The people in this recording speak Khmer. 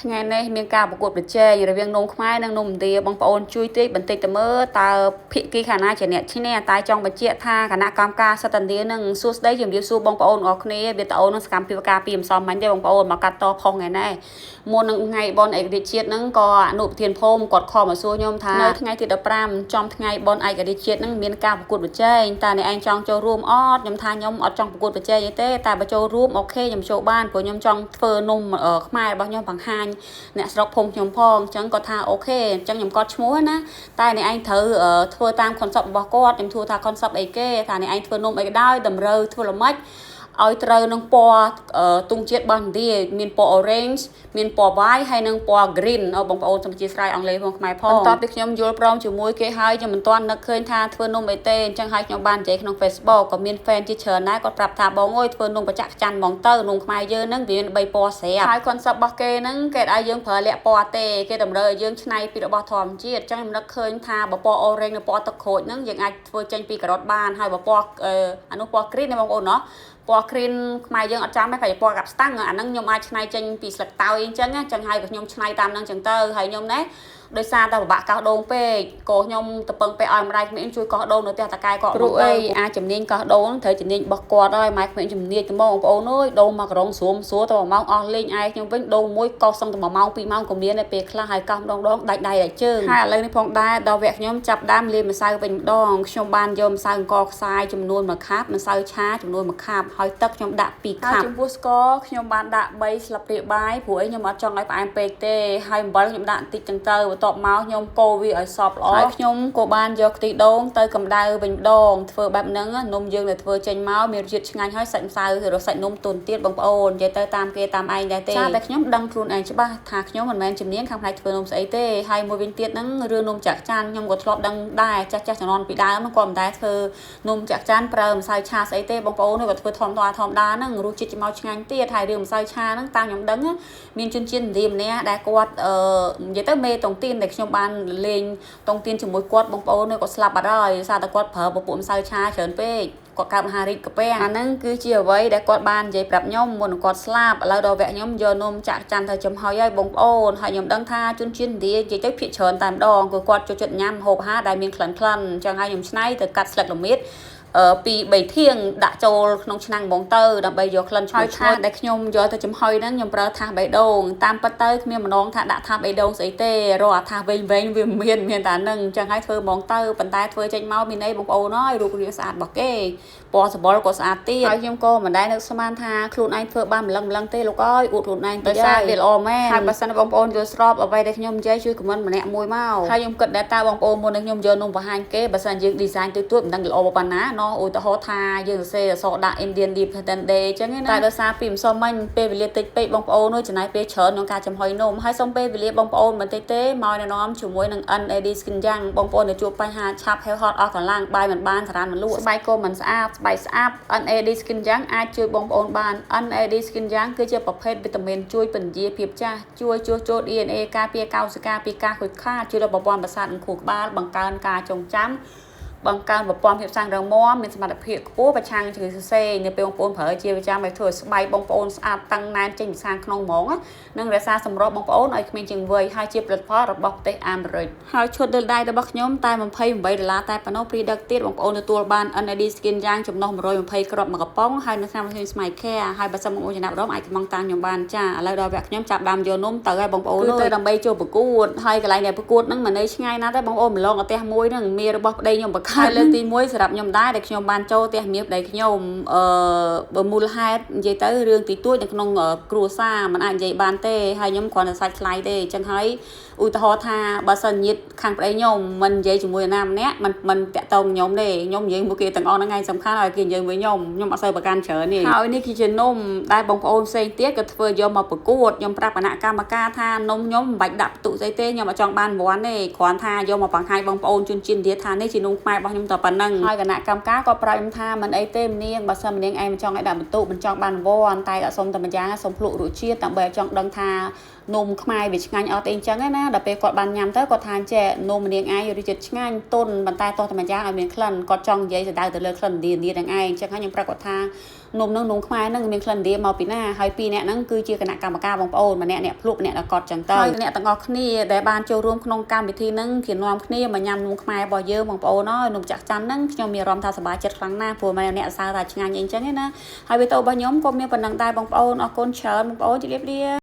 ថ្ងៃនេះមានការប្រកួតប្រជែងរវាងនំខ្មែរនិងនំឥណ្ឌាបងប្អូនជួយទាយបន្តិចទៅមើលតើភាគីខាងណាជាអ្នកឈ្នះតែចង់បញ្ជាក់ថាគណៈកម្មការសិទ្ធិឥណ្ឌានឹងសួស្តីជំរាបសួរបងប្អូនអរគ្នាវីដេអូនឹងសកម្មភាពការពីម្សិលមិញទេបងប្អូនមកកាត់តផុសថ្ងៃនេះមុននឹងថ្ងៃបុណ្យឯករាជ្យជាតិហ្នឹងក៏អនុប្រធានភូមិគាត់ខំមកសួរខ្ញុំថានៅថ្ងៃទី15ចំថ្ងៃបុណ្យឯករាជ្យជាតិហ្នឹងមានការប្រកួតប្រជែងតើអ្នកឯងចង់ចូលរួមអត់ខ្ញុំថាខ្ញុំអត់ចង់ប្រកួតប្រជែងអីទេតែបើចូលរួម OK ខ្ញុំចូលបានព្រោះខ្ញុំចង់ធ្វើនំខ្មែររបស់ខ្ញុំបង្ហាញអ្នកស្រុកភូមិខ្ញុំផងអញ្ចឹងគាត់ថា OK អញ្ចឹងខ្ញុំកត់ឈ្មោះណាតែអ្នកឯងត្រូវធ្វើតាម concept របស់គាត់ខ្ញុំធ្វើថា concept អីគេថាអ្នកឯងធ្វើនំអីក៏ដោយតម្រូវធ្វើល្មិចឲ្យត្រូវនឹងពណ៌ទង់ជាតិរបស់ឥណ្ឌាមានពណ៌ orange មានពណ៌ white ហើយនិងពណ៌ green បងប្អូនសូមអធ្យាស្រ័យអង់គ្លេសផងខ្មែរផងបន្ទាប់ពីខ្ញុំយល់ព្រមជាមួយគេហើយខ្ញុំមិនទាន់នឹកឃើញថាធ្វើនំអីទេអញ្ចឹងហើយខ្ញុំបាននិយាយក្នុង Facebook ក៏មាន fan ជាច្រើនដែរគាត់ប្រាប់ថាបងអើយធ្វើនំបច្ចាក់ខ្ចាន់ហ្មងទៅនំខ្មែរយើងហ្នឹងវាមាន3ពណ៌ស្រាប់ហើយ concept របស់គេហ្នឹងគេឲ្យយើងប្រើលាក់ពណ៌ទេគេតម្រូវឲ្យយើងច្នៃពីរបស់ធម្មជាតិអញ្ចឹងខ្ញុំនឹកឃើញថាបើពណ៌ orange និងពណ៌ទឹកក្រូចហ្នឹងយើងអាចធ្វើចេញពីការ៉ុតបានហើយបើពណ៌អានោះពណ៌ green ណាបងប្អូនណោះពណ៌ green ខ្មែរយើងអត់ចាំទេប្រហែលពណ៌កាប់ស្តាំងអាហ្នឹងខ្ញុំអាចច្នៃចេញពីស្លឹកតើយអញ្ចឹងអញ្ចឹងហើយក៏ខ្ញុំច្នៃតាមហ្នឹងអញ្ចឹងទៅហើយខ្ញុំណែដោយសារតែពិបាកកោសដូងពេកក៏ខ្ញុំទៅពឹងពេកឲ្យម្ដាយក្មេងជួយកោសដូងនៅផ្ទះតកែគាត់ព្រោះអីអាចជំនាញកោសដូងត្រូវជំនាញរបស់គាត់ហើយម៉ែក្មេងជំនាញទៅមកបងប្អូនអើយដូងមកក្រុងស្រួមស្រួលទៅ1ម៉ោងអស់លេងឯខ្ញុំវិញដូងមួយកោសសឹងតែ1ម៉ោង2ម៉ោងក៏មានដែរពេលខ្លះហើយកោសម្ដងដងដាច់ដៃដាច់ជើងហើយឥឡូវនេះផងដែរដល់វគ្គខ្ញុំចាប់ដើមលាយម្សៅវិញម្ដងខ្ញុំបានយកម្សៅអង្ករខ្សាយចំនួន1ខាប់ម្សៅឆាចំនួន1ខាប់ហើយទឹកខ្ញុំដាក់2ខាប់ហើយចំពោះស្ករខ្ញុំបានដាក់3ស្លាបព្រាបាយព្រោះអីខ្ញុំអត់ចង់ឲ្យផ្អែមពេកទេហើយអំបិលខ្ញុំដាក់បន្តិចចឹងទៅបន្ទាប់មកខ្ញុំកូរវាឲ្យសព្វល្អហើយខ្ញុំក៏បានយកខ្ទិះដូងទៅកម្ដៅវិញម្ដងធ្វើបែបហ្នឹងនំយើងដែលធ្វើចេញមកមានរសជាតិឆ្ងាញ់ហើយសាច់ម្សៅរសសាច់នំទន់ទៀតបងប្អូននិយាយទៅតាមគេតាមឯងដែរទេចាតែខ្ញុំដឹងខ្លួនឯងច្បាស់ថាខ្ញុំមិនមែនជំនាញខាងផ្នែកធ្វើនំស្អីទេហើយមួយវិញទៀតហ្នឹងរឿងនំចាក់ចានខ្ញុំក៏ធ្លាប់ដឹងដែរចាស់ចាស់ជំនាន់ពីដើមគាត់មិនដែលធ្វើនំចាក់ចានប្រើម្សៅឆាស្អីទេបងប្អូនគាត់ធ្វើធម្មតាធម្មតាហ្នឹងរសជាតិមកឆ្ងាញ់ទៀតហើយរឿងម្សៅឆាហ្នឹងតាមខ្ញុំដឹងមានជនជាតិឥណ្ឌាម្នាក់ដែលគាត់អឺនិយាយទៅមេតុងទៀនដែលខ្ញុំបានលេងតុងទៀនជាមួយគាត់បងប្អូនគាត់ស្លាប់បាត់ហើយដោយសារតែគាត់ប្រើពពួកម្សៅឆាច្រើនពេកគាត់កើតមហារីកកាពះអាហ្នឹងគឺជាអ្វីដែលគាត់បាននិយាយប្រាប់ខ្ញុំមុននឹងគាត់ស្លាប់ឥឡូវដល់វគ្គខ្ញុំយកនំចាក់ចាន់ទៅចំហុយហើយបងប្អូនហើយខ្ញុំដឹងថាជនជាតិឥណ្ឌានិយាយទៅភាគច្រើនតែម្ដងគឺគាត់ចូលចិត្តញ៉ាំហូបអាហារដែលមានក្លិនក្លិនអញ្ចឹងហើយខ្ញុំច្នៃទៅកាត់ស្លឹកល្មៀតពី3ធៀងដាក់ចូលក្នុងឆ្នាំងហ្មងទៅដើម្បីយកក្លិនឈ្ងុយឈ្ងុយដែលខ្ញុំយកទៅចំហុយហ្នឹងខ្ញុំប្រើថាសបេះដូងតាមពិតទៅគ្មានម្ដងថាដាក់ថាសបេះដូងស្អីទេរកអាថាសវែងវែងវាមានមានតែហ្នឹងអញ្ចឹងហើយធ្វើហ្មងទៅប៉ុន្តែធ្វើចេញមកមានអីបងប្អូនអើយរូបរាងស្អាតរបស់គេពណ៌សម្បុរក៏ស្អាតទៀតហើយខ្ញុំក៏មិនដែលនឹកស្មានថាខ្លួនឯងធ្វើបានម្លឹងម្លឹងទេលោកអើយអួតខ្លួនឯងទៅសារវាល្អមែនហើយបើសិនបងប្អូនយល់ស្របអ្វីដែលខ្ញុំនិយាយជួយ comment ម្នាក់មួយមកហើយខ្ញុំគិតដែរតើបងប្អូនមុននឹងខ្ញុំយកនំបង្ហាញគេបើសិនយើង design ទៅទួតមិនដឹងល្អប៉ុណ្ណាណោះឧទាហរណ៍ថាយើងសរសេរអក្សរដាក់ Indian Independence Day អញ្ចឹងណាតែដោយសារពីម្សិលមិញពេលវេលាតិចពេកបងប្អូននោះចំណាយពេលច្រើនក្នុងការចំហុយនំហើយសូមពេលវេលាបងប្អូនបន្តិចទេមកណែនាំជាមួយនឹង NAD Skin យ៉ាងបងប្អូនដែលជួបបញ្ហាឆាប់ហេវហត់អស់កម្លាំងបាយមិនបានសារ៉ានមិនលក់ស្បែកគោមិនស្អាតស្បែកស្អាត NAD Skin យ៉ាងអាចជួយបងប្អូនបាន NAD Skin យ៉ាងគឺជាប្រភេទវីតាមីនជួយពន្យាភាពចាស់ជួយជួសជុល DNA ការពារកោសិកាពីការខូចខាតជួយដល់ប្រព័ន្ធប្រសាទនិងខួរក្បាលបង្កើនការចងចាំបង្កើនប្រព័ន្ធភាពសាំងរឹងមាំមានសមត្ថភាពខ្ពស់ប្រឆាំងជំងឺសរសេរនៅពេលបងប្អូនប្រើជាប្រចាំឲ្យធ្វើឲ្យស្បែកបងប្អូនស្អាតតឹងណែនចេញពីខាងក្នុងហ្មងនិងរក្សាសម្រស់បងប្អូនឲ្យក្មេងជាងវ័យហើយជាផលិតផលរបស់ប្រទេសអាមេរិកហើយឈុតលើដៃរបស់ខ្ញុំតែ28ដុល្លារតែប៉ុណ្ណោះព្រីដឹកទៀតបងប្អូនទទួលបាន NAD Skin យ៉ាងចំណុះ120គ្រាប់មួយកំប៉ុងហើយនៅតាមវិទ្យា Smile Care ហើយបើសិនបងប្អូនចំណាប់អារម្មណ៍អាចកំងតាមខ្ញុំបានចាឥឡូវដល់វគ្គខ្ញុំចាប់ដើមយកនំទៅឲ្យបងប្អូនគឺទៅដើម្បីចូលប្រកួតហើយកន្លែងដែលប្រកួតហ្នឹងមិននៅឆ្ងាយណាស់ទេបងប្អូនម្លងផ្ទះមួយហ្នឹងមានរបស់ប្តីខ្ញុំបង្កើតលើកទី1សម្រាប់ខ្ញុំដែរដែលខ្ញុំបានចូលផ្ទះមាសប្តីខ្ញុំអឺបើមូលហេតុនិយាយទៅរឿងទីទួចនៅក្នុងគ្រួសារมันអាចនិយាយបានទេហើយខ្ញុំគ្រាន់តែសាច់ថ្លៃទេអញ្ចឹងហើយឧទាហរណ៍ថាបើសិនញាតិខាងប្តីខ្ញុំមិននិយាយជាមួយណាម្នាក់មិនមិនតាក់ទងខ្ញុំទេខ្ញុំនិយាយមួយគេទាំងអស់ហ្នឹងឯងសំខាន់ឲ្យគេនិយាយមួយខ្ញុំខ្ញុំអត់សូវប្រកាន់ច្រើនទេហើយនេះគឺជានំដែលបងប្អូនផ្សេងទៀតក៏ធ្វើយកមកប្រកួតខ្ញុំប្រាប់គណៈកម្មការថានំខ្ញុំមិនបាច់ដាក់បន្ទុកស្អីទេខ្ញុំអត់ចង់បានរង្វាន់ទេគ្រាន់ថាយកមកបង្ហាញបងប្អូនជនជាតិឥណ្ឌាថានេះជានំខ្មែររបស់ខ្ញុំតែប៉ុណ្្នឹងហើយគណៈកម្មការក៏ប្រាប់ខ្ញុំថាមិនអីទេម្នាងបើសិនម្នាងឯងមិនចង់ឲ្យដាក់បន្ទុកមិនចង់បានរង្វាន់តែក៏សុំតែម្យ៉ាងសុំភ្លក់រសជាតិដើម្បីឲ្យចង់ដឹងថា នំខ្មែរវាឆ្ងាញ់អត់អីចឹងណាដល់ពេលគាត់បានញ៉ាំទៅគាត់ថាចេះនំនាងឯងរសជាតិឆ្ងាញ់ទន់ប៉ុន្តែតោះតែម្យ៉ាងឲ្យមានក្លិនគាត់ចង់និយាយទៅដៅទៅលើក្លិនឥណ្ឌាឥណ្ឌាហ្នឹងឯងចឹងហើយខ្ញុំប្រាប់គាត់ថានំហ្នឹងនំខ្មែរហ្នឹងមានក្លិនឥណ្ឌាមកពីណាហើយពីរអ្នកហ្នឹងគឺជាគណៈកម្មការបងប្អូនម្នាក់អ្នកភ្លក់ម្នាក់ដល់គាត់ចឹងទៅហើយអ្នកទាំងអស់គ្នាដែលបានចូលរួមក្នុងកម្មវិធីហ្នឹងគេនាំគ្នាមកញ៉ាំនំខ្មែររបស់យើងបងប្អូនអើយនំចាក់ច័ន្ទហ្នឹងខ្ញុំមានអារម្មណ៍ថាសប្បាយចិត្តខ្លាំងណាស់ព្រោះម្នាក់អ្នកសើថាឆ្ងាញ់អីចឹងណាហើយវីដេអូរបស់ខ្ញុំក៏មានប៉ុណ្ណឹងដែរបងប្អូនអរគុណច្រើនបងប្អូនជម្រាបលា។